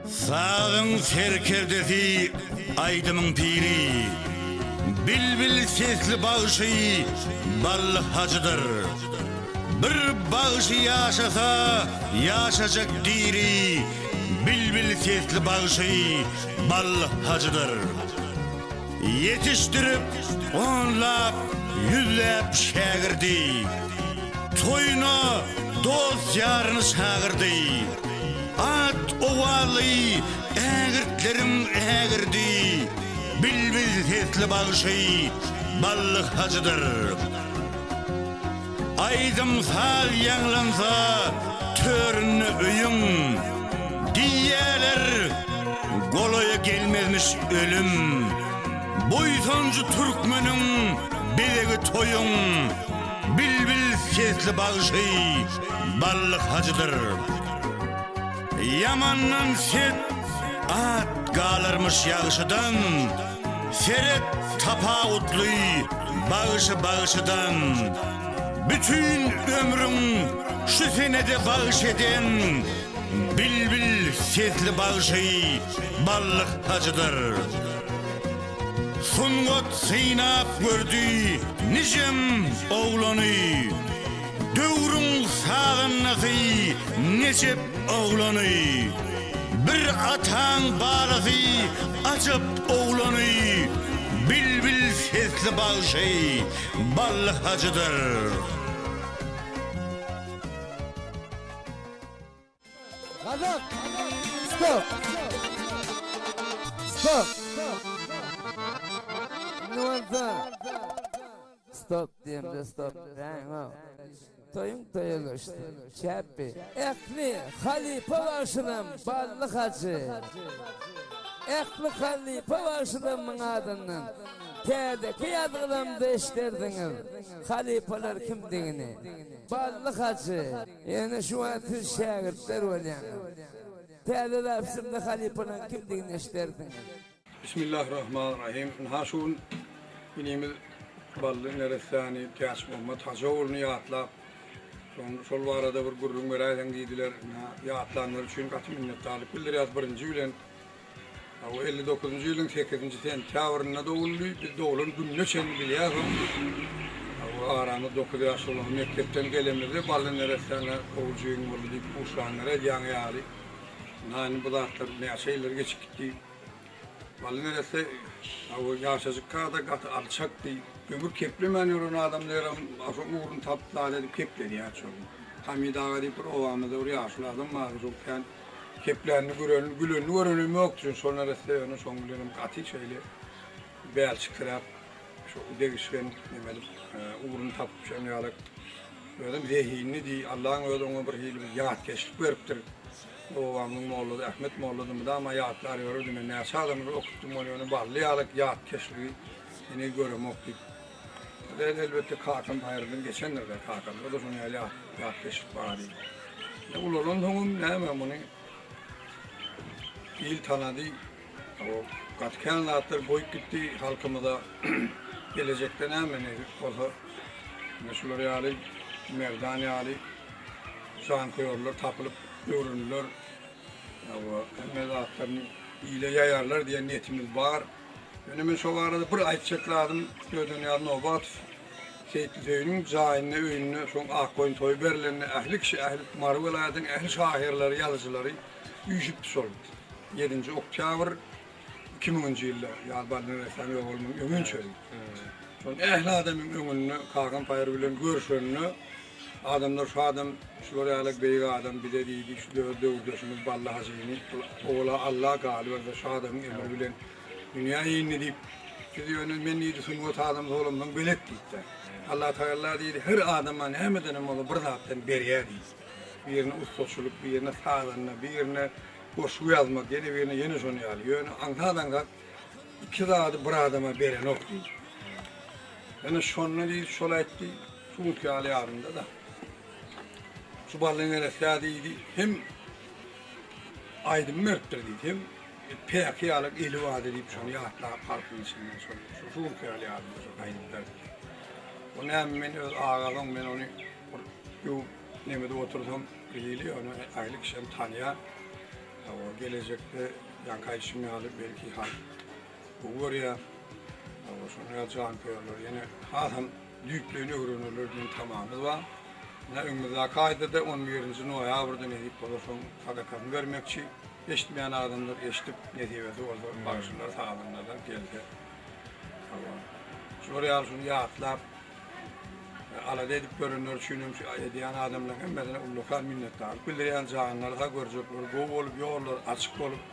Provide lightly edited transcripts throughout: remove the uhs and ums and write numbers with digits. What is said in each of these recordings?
Sazyň serkerdesi, aýdymyň piri, Bilbil sesli bagşy Bally Hajydyr. Bir bagşy ýaşasa, ýaşajak diri, Bilbil sesli bagşy Bally Hajydyr. Ýetişdirip onlap, ýüzläp şägirdi, Toýuna dost-ýaryny çagyrdy. At-owazly ägirtleriň ägirdi, Bilbil sesli bagşy Bally Hajydyr. Aýdym-saz ýaňlansa töründe öýüň, Diýýäler, golaýa gelmezmiş ölüm. Buýsanjy türkmeniň bezegi toýuň, Bilbil sesli bagşy Bally Hajydyr. Ýamandan set, at galarmyş ýagşydan, Seret tapawutly bagşy bagşydan. Bütin ömrün şu senede bagş eden Bilbil sesli bagşy Bally Hajydyr. Sungat synap gördi nijem oglany, Döwrüň sazandasy Nejep oglany. Bir ataň balasy ajap oglany, Bilbil sesli bagşy Bally Hajydyr. Gazak! Stop! Stop! Indi bolsa Stop diýemde stop diýäýiň-ow. Toýuň toýa göçdi. Çäpbi. Ähli halypa bagşylam Bally hajy. Ähli halypa bagşylamyň adyndan täzeki ýazgylamda eşdersiňiz halypalar kimdigini. Bally hajy. Ýöne şu wagt siz şägirtler bolýaňyz. Täze zapsymda halypalaryň kimdigini eşidersiňiz. Bismillahirrahmanirrahim. Ynha şu gün inimiz Bally neressäni Täçmuhammet Hajy ogluny ýatlap, şon şol barada bir gürrüň beräýseň diýdiler. Ynha ýatlanlary üçin gaty minnetdarlyk bildirýäs birinji bilen. O 59-njy ýylyň sekizinji sentýabrynda doguldy. Biz doglan gününe çenli bilýäris ony. O aramyz dokuz ýaş bolan mekdepden gelemizde Bally neressäne ogul jigiň boldy diýip buşlanlar edýäň ýaly. Ynha indi bu zatlar näçe ýyllar geçip gitdi. Bally neresse o ýaşajykka-da gaty alçakdy. Ömür keplemän ýören adamlaram şoň ugruny tapyp zat edip kepledýär şol. Hamid aga diýip bir obamyzda bir ýaşuly adam bardy şol kän Keplänini görenim, gülenini görenim ýokdy. Şol neresse ýöne şoň bilenem gaty şeýle bälçikräp, şo degişgen neme edip, ugruny tapyp şoň ýaly özem zehinli diý, Allaň özi oňa bir hili bir ýatkeşlik beripdir. Obamyzyň mollasy Ahmet mollady mydama ýatlar ýörerdi, men näçe adamlary okutdym ol ýöne Bally ýaly ýatkeşligi heniz göremok diýip. Ol elbetde kakam aýradan geçendir-de, kakamda-da şoň ýaly ýatkeşlik bar diýip. Ine ulalansoňam näme muny il tanady. O gaty kän zatlar goýup gitdi halkymyza. Gelejekde näme nesip bolsa ine şular ýaly Merdan ýaly janköýerler tapylyp öwreniler. Hemme zatlaryny ile ýaýarlar diýen niýetimiz bar. Ýöne men şo barada bir aýtjak zadym Ödenýaz Nobatow Seýit Hüseýiniň jaýynda, öýünde şoň Akgoýun toýy berlende ähli kişi, ähli Mary welaýatynyň ähli şahyrlary, ýazyjylary üýşüpdi şol ýedinji oktýabr iki müňünji ýylda Ýaz Balneressäň ýogalmagynyň öňünçedi. Şol ähli adamyň öňünde kakam paýyr bilen görüşende adamlar şu adam şular ýaly beýik adam bize diýdi, şu öz döwürdeşimiz Bally Hajyny owala Alla galyberse şu adamyň emri bilen Dünýä indi diýip, siz ýöne men diýdi sungat adamsy bolamsoň belet diýipdir. Allatagalla diýdi, her adama nämedenem bolsa bir zatdan berýär diýdi. Birine ussaçylyk, birine sazanda, birine goşgy ýazmak, ýene birine ýene şonuň ýaly. Ýöne aňsat-aňsat iki zady bir adama berenok diýdi. Ýöne şonda diýdi, şol aýtdy, şu günki ýaly ýadymda-da. Şu bally neresä diýdi, hem aýdym beripdir diýdi, hem Päki ýaly eli bardy diýip şony ýatlap halkyň içinden şol şu günki ýaly ýadymda şol aýdyp beripdi. O näme men öz agalyň men ony bir öwüp nemede otursam bir hili ýöne ähli kişem tanýar. Hawa, gelejekde ýaňky aýdyşym ýaly belki halk gowy görýär. Hawa, şonuň ýaly janköýerler ýene hasam düýpleýin öwrenerler diýen tamamyz bar. Ine, öňümizdäki aýda-da on birinji noýabrda nesip bolsa şoň sadakasyny bermekçi. Eşitmeýän adamlar eşidip, nesibesi bolsa bagşylar, sazandalar gelse. Hawa. Şular ýaly şuny ýatlap, alada edip görenler üçin hem şu edýän adamlaryň hemmesine ullakan minnetdarlyk bildirýän. Janlary sag, görjekleri gowy bolup, ýollary açyk bolup,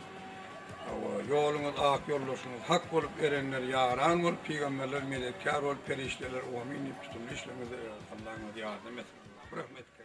hawa, ýoluňyz ak, ýoldaşyňyz hak bolup, erenler ýaran bolup, pygamberler medetkär bolup, perişdeler omyn diýip tutumly işleriňizde Allaň özi ýardam etsin. Rahmet.